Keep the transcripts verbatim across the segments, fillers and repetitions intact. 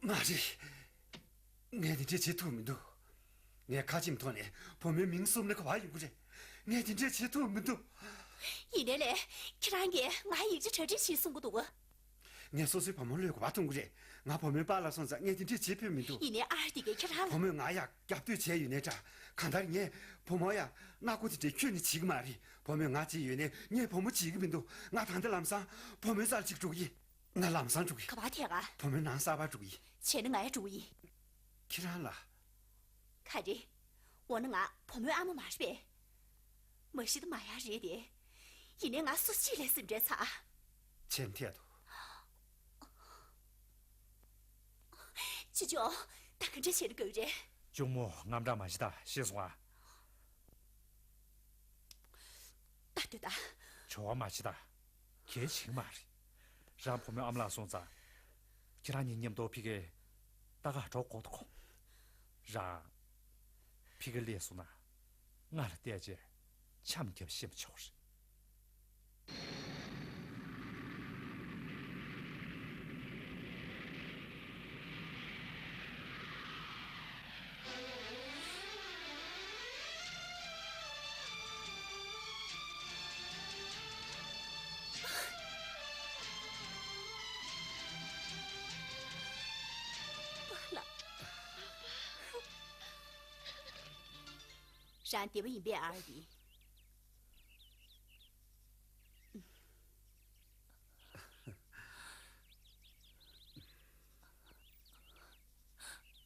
ང་རེད། ངས་དེ་འདྲས་བྱེད་ཐུབ་མི་འདུག་ངས་ཁ་ཆེམས་ཐོག་ནས་བུ་མོའི་མིང་བསུབ་ན་ག་པར་ཡོང་གི་རེད། ངས་དེ་འདྲས་བྱེད་ཐུབ་མི་འདུག་ཡིན་ནའི་ལས། ཁྱེད་རང་གིས་ང་ཡིག་ཆ་གྲ་སྒྲིག་བྱེད་གསུང་གི་འདུག་ངས་སོ་སོའི་བུ་མོ་བློས་ག་པར་གཏོང་གི་རེད། ང་བུ་མོའི་པཱ་ལགས་སོང་ཙང་ངས་དེ་འདྲས་བྱེད་ཕོད་མི་འདུག་ཡིན་ནའི་ཨར་དེ་གས་ཁྱེད་རང་ལ། བུ་མོས་ང་ཡ་རྒྱབ་གཏོད་བྱས་ཡོད་ནའི་འདྲ། གང་ལྟར་ངས་བུ་མོ་ཡ་མནའ་སྒོ་དེ་འདྲས་ཁྱོན་ནས་བྱེད་ཀྱི་མ་རེད། བུ་མོས་ང་བྱས་ཡོད་ནའི་ངས་བུ་མོ་བྱེད་ཀྱི་མི་འདུག་ང་ད་ལྟ་ལམ་སང་བུ་མོའི་རྩར་ཅིག་འགྲོ་གི་ཡིན། ང་ལམ་སང་འགྲོ་གི་ཡིན། ག་པར་ཐད་ག་བུ་མོའི་ནང་གསར་པར་འགྲོ་གི་ཡིན། བྱས་ན་ང་ཡ་འགྲོ་གི་ཡིན། ཁྱེད་རང་ལ། ག་རེ། འོ་ན་ང་བུ་མོའི་ཨ་མ་མ་རེད་པས། མ་གཞི་ད་མ་ཡ་རེད་དེ། ཡིན་ནའི་ང་སུ་གཅིག་ལས་སེམས་ཁྲལ་ཚ། ཆེན་ཐད་དོ། ཅི་ཅོ། ད་ག་འདྲ་བྱེད་དགོས་རེད། གཅུང་མོ་དངངས་སྐྲག་མ་བྱེད་ད་ཤེས་སོང་ཨ། ད་ལྟོས་ད། ཆོ་བ་མ་བྱེད་ད། གལ་ཆེན་མ་རེད། རང་བུ་མོའི་ཨ་མ་ལགས་སོང་ཙང་། ཁྱེད་རང་གཉིས་མཉམ་དུ་ཕ་གིར་ལྟ་ག་འགྲོ་དགོས་འདུག་གོ། རང་ཕ་གིར་སླེབས་སོང་ན་ང་ལ་བལྟས་བྱས་འཆམ་རྒྱབ་ཤེས་མ་ཆོག་རེད། པཱ་ལགས། རང་བདེ་པོ་ཡིན་པས་ཨར་དི།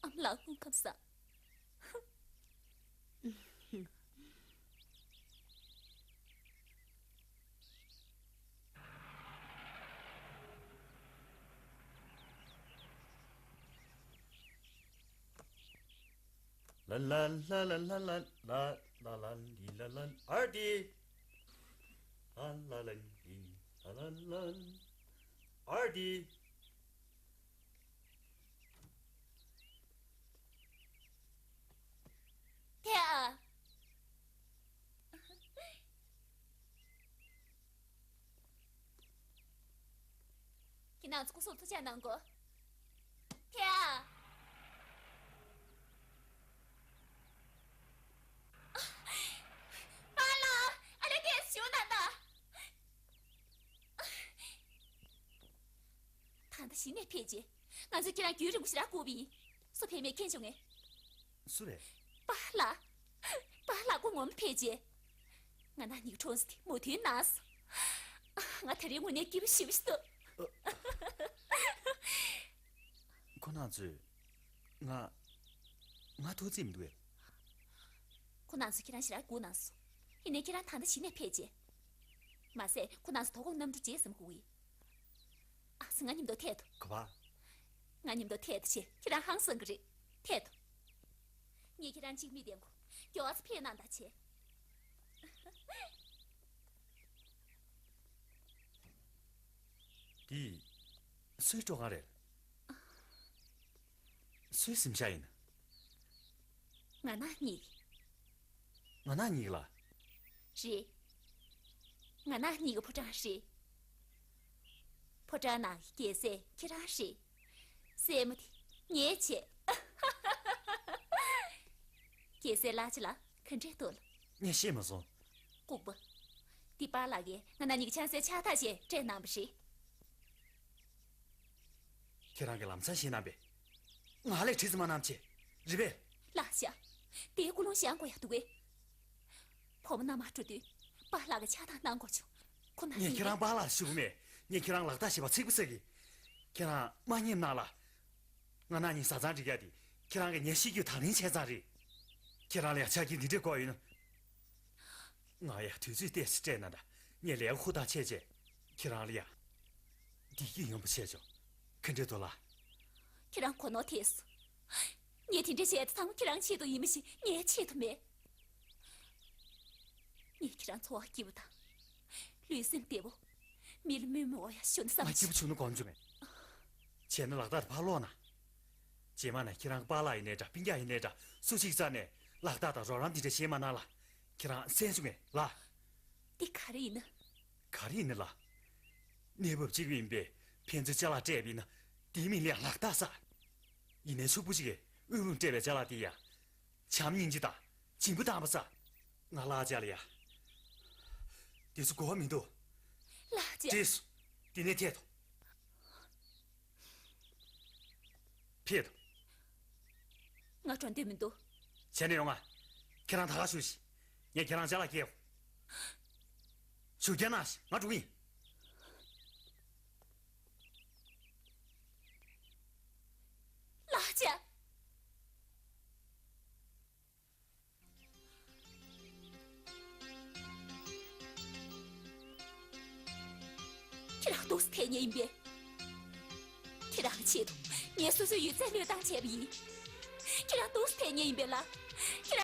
ཨ་མ་ལགས་སྐུ་ཁམས་བཟང་། ལ་ལ་ལི་ལ་ལ། ཨར་དི། ལ་ལ་ལི་ལི་ལ་ལ་ལི། ཨར་དི། ཐེ་ཨ། ཁྱེད་རང་ཚོ་སྐུ་གཟུགས་ཐུགས་ཅག་གནང་གོ། ཐེ་ཨ། པཱ་ལགས། ཨ་ལེ་ཏེས་ཞུ་ན་ད། ད་ལྟ་གཞི་ནས་ཕེབས་རྗེས། ང་ཚོས་ཁྱེད་རང་རྒྱུན་རིང་པོ་ཞེ་དྲག་སྒུག་པ་ཡིན། སུ་ཕེབས་མེད་མཁྱེན་བྱུང་ངས། སུ་རེད། པཱ་ལགས། པཱ་ལགས་སྐུ་ངོ་མ་ཕེབས་རྗེས། ང་ནག་ཉིས་ཀྱི་གྲོངས་ས་དེ་མོས་མཐུན་གནང་སོང་། ང་ད་རེས་དངོས་གནས་སྐྱིད་པོ་ཞེ་པོ་ཞིག་འདུག་ཁོ་རང་ཚོས་ང་ང་ཐུག་རྩིས་མི་འདུག་གས། ཁོ་རང་ཚོས་ཁྱེད་རང་ཞེ་དྲག་སྒུག་གནང་སོང་། ཡིན་ནའི་ཁྱེད་རང་ད་ལྟ་གཞི་ནས་ཕེབས་རྗེས། མ་ཟད་ཁོ་རང་ཚོ་དོ་དགོང་གནམ་གྲུ་རྗེས་ཟིན་དགོས་ཀྱི་ཡིན། ཨ་ཙི། ང་མཉམ་དུ་ཐད་དོ། ག་པར། ང་མཉམ་དུ་ཐད་དོ་བྱས། ཁྱེད་རང་ཧང་སང་གི་རེད། ཐད་དོ། ངས་ཁྱེད་རང་གཅིག་མིན་བསྟན་དགོས། མགྱོགས་ཙམ་ཕེབས་གནང་དང་བྱས། འདི་སུའི་སྤྲོ་ཁང་རེད། སུའི་གཟིམ་ཤག་ཡིན། ང་ནག་ཉིས་ཀྱི། ང་ནག་ཉིས་ཀྱི་ལ། རེད། ང་ནག་ཉིས་ཀྱི་ཕོ་བྲང་རེད། ཕོ་བྲང་ནང་གི་རྒྱལ་སྲས་ཁྱེད་རང་རེད། སྲས་མོ་དེ་ངའི་བྱས། རྒྱལ་སྲས་གླ་ཆ་ལགས་ག་འདྲས་འདུག་ལགས། ངས་ཤེས་མ་སོང་། ལྐུགས་པ། འདི་པཱ་ལགས་ཀྱིས་ང་ནག་ཉིས་ཀྱི་ཆང་སའི་ཕྱག་རྟགས་བྱས་སྤྲད་གནང་བ་རེད། ཁྱེད་རང་གིས་ལམ་སང་བཤད་གནང་པས། ང་ལ་དྲི་ཙམ་མ་གནང་བྱས། རེད་པས། ལགས་ཤག་དེའི་ཀུན་སློང་བཞེངས་དགོས་ཡག་འདུག་གས། བུ་མོ་མནའ་མར་འགྲོ་དུས་པཱ་ལགས་ཀྱིས་ཕྱག་རྟགས་གནང་དགོས་བྱུང་། ཁོ་ན་ངས་ཁྱེད་རང་པཱ་ལགས་ལ་ཞུ་གི་མེད། ངས་ཁྱེད་རང་ལག་རྟགས་ཞེས་པ་ཚིག་པ་ཟེར་གི། ཁྱེད་རང་མ་ཉེས་གནང་ལ། ང་ནག་ཉིས་བཟའ་ཚང་སྒྲིག་ཡག་དེ་ཁྱེད་རང་གི་ཉེས་ཤེས་ཀྱི་དང་ལེན་བྱས་ཙང་རེད། ཁྱེད་རང་ལ་ཡ་ཆ་རྐྱེན་འདི་འདྲས་དགོས་ཡོད་ན། ང་ཡ་དུས་ཚོད་ཏོག་ཙམ་སྤྲད་གནང་དང་། ངས་ལས་ཀ་ཧུར་ཐག་བྱས་བྱས་ཁྱེད་རང་ལ་ཡ་བདེ་སྐྱིད་ཡོང་བ་བྱས་ཆོག་ག་འདྲས་འདུག་ལགས། ཁྱེད་རང་གོ་ནོར་ཐེབས་སོང་། ངས་དེ་འདྲས་བྱས་ཚང་མ་ཁྱེད་རང་ཆེད་དུ་ཡིན་མ་གཞི་ངའི་ཆེད་དུ་མེད། ངས་ཁྱེད་རང་འཚོ་བ་སྐྱིད་པོ་དང་། ལུས་སེམས་བདེ་པོ། མི་ལ་སྨོས་མི་འོ་ཡ་ཞུ་ན་བསམ། ང་སྐྱིད་པོ་བྱུང་ན་དགོངས་བྱུང་ངས། བྱས་ན་ལག་རྟགས་ཕར་སློག་ན། རྗེས་མ་ན་ཁྱེད་རང་གི་པཱ་ལགས་ཡིན་ནའི་འདྲ། སྤུན་ཀྱག་ཡིན་ནའི་འདྲ། སུ་གཅིག་རྩ་ནས་ལག་རྟགས་དང་རོགས་རམ་འདི་འདྲ་བྱེད་མ་གནང་ལ། ཁྱེད་རང་གསན་བྱུང་ངས་ལ། འདི་ག་རེ་ཡིན་ན། ག་རེ་ཡིན་ན་ལ། གནས་བབ་གཅིག་པ་ཡིན་པས་ཕན་ཚུན་ཅ་ལག་སྤྲད་པ་ཡིན་ན། དེའི་མིང་ལ་ཡང་ལག་རྟགས་ཟེར། ཡིན་ནའི་ཕྱུག་པོ་ཞིག་གིས་དབུལ་ཕོངས་སྤྲད་པའི་ཅ་ལག་དེ་ཡ། བྱམས་སྙིང་རྗེ་དང་བྱིས་པ་དང་པོ་ས། ང་ལག་ཅག་ལ་ཡ། དེ་ཚོ་དགོས་པ་མི་འདུག་ལགས་ཅག་བྲིས་སོ། དེ་ནས་ཐད་དོ། ཕེབས་དོ། ང་འགྲོ་འདོད་མི་འདུག་བྱས་ནས་ཡོང་ང་། ཁྱེད་རང་ད་ག་བཞུགས་ཤིག་ངས་ཁྱེད་རང་ཅ་ལག་སྐྱེལ། བཞུགས་རྒྱ་ན་ཞིག་ང་འགྲོ་གི་ཡིན། ལགས་ཅག་ཁྱེད་རང་འདུག་སེ་ཐད་ཉེ་ཡིན་པས། ཁྱེད་རང་གི་ཆེད་དུ་ངས་སོ་སོའི་ཡོད་ཚད་བློས་བཏང་བྱས་པ་ཡིན། ཁྱེད་རང་འདུག་སེ་ཐད་ཉེ་ཡིན་པས་ལ།